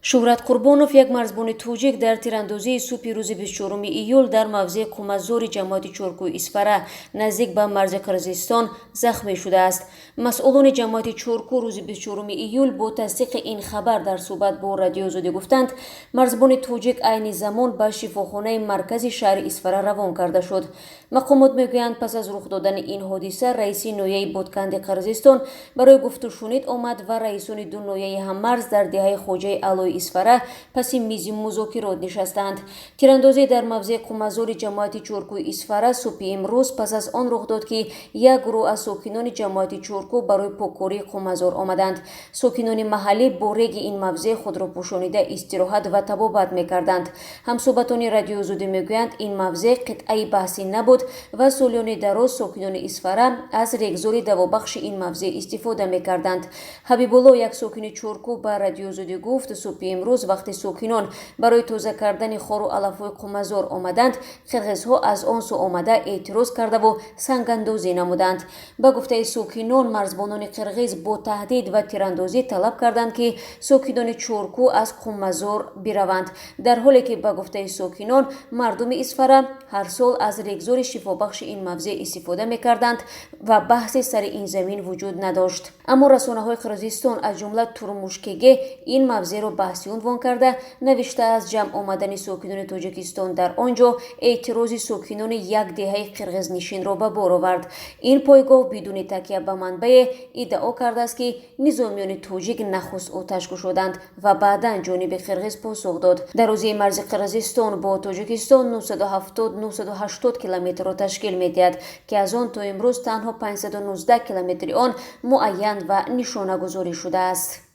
Шӯҳрат Қурбонов, як марзбони тоҷик, дар тирандозии субҳи рӯзи 24 июл дар мавзеи Қумазори ҷамоати Чоркӯи Исфара, наздик ба марзи Қирғизистон, захмӣ шудааст. Масъулони ҷамоати Чоркӯ рӯзи 24 июл бо тасдиқи ин хабар дар суҳбат бо Радиои Озодӣ гуфтанд, марзбони тоҷик айни замон ба шифохонаи маркази шаҳри Исфара равон карда шуд. Мақомот мегӯянд, пас аз рух додани ин ҳодиса раиси ноҳияи Ботканди Қирғизистон барои гуфтушунид омад ва раисони ду ноҳияи ҳаммарз дар деҳаи Хоҷаи Аълои Исфара паси мизи музокирот нишастанд. Тирандозӣ дар мавзеи Қумазори ҷамоати Чоркӯи Исфара субҳи имрӯз пас аз он рух дод, ки як гурӯҳ аз сокинони ҷамоати Чоркӯ барои поккории Қумазор омаданд. Сокинони маҳаллӣ бо реги ин мавзеъ худро пӯшонида истироҳат ва табобат мекарданд. Ҳамсӯҳбатони Радиои Озодӣ мегӯянд, ин мавзеъ қитъаи баҳсӣ набуд ва солиёни дароз сокинони Исфара аз регзори давобахши ин мавзеъ истифода мекарданд. Ҳабибулло, як сокини Чоркӯ, ба Радиои Озодӣ гуфт, субҳи имрӯз вақте сокинон барои тоза кардани хору алафҳои Қумазор омаданд, қирғизҳо аз он сӯ омада эътироз кардаву сангандозӣ намуданд. Ба гуфтаи сокинон, марзбонони қирғиз бо таҳдид ва тирандозӣ талаб карданд, ки сокинони Чоркӯ аз Қумазор бираванд, дар ҳоле ки, ба гуфтаи сокинон, мардуми Исфара ҳар сол аз регзори шифобахши ин мавзеъ истифода мекарданд ва баҳсе сари ин замин вуҷуд надошт. Аммо расонаҳои Қирғизистон, аз ҷумла Турмушкеге, ин мавзеъро баҳсӣ унвон карда навишта, аз ҷамъ омадани сокинони Тоҷикистон дар он ҷо эътирози сокинони як деҳаи қирғизнишинро ба бор овард. Ин пойгоҳ бидуни такя ба манбае иддао кардааст, ки низомиёни тоҷик нахуст оташ кушоданд ва баъдан ҷониби қирғиз посух дод. Дарозии марзи Қирғизистон бо Тоҷикистон 970-980 километрро ташкил медиҳад, ки аз он то имрӯз танҳо 519 километри он муайян ва нишонагузорӣ шудааст.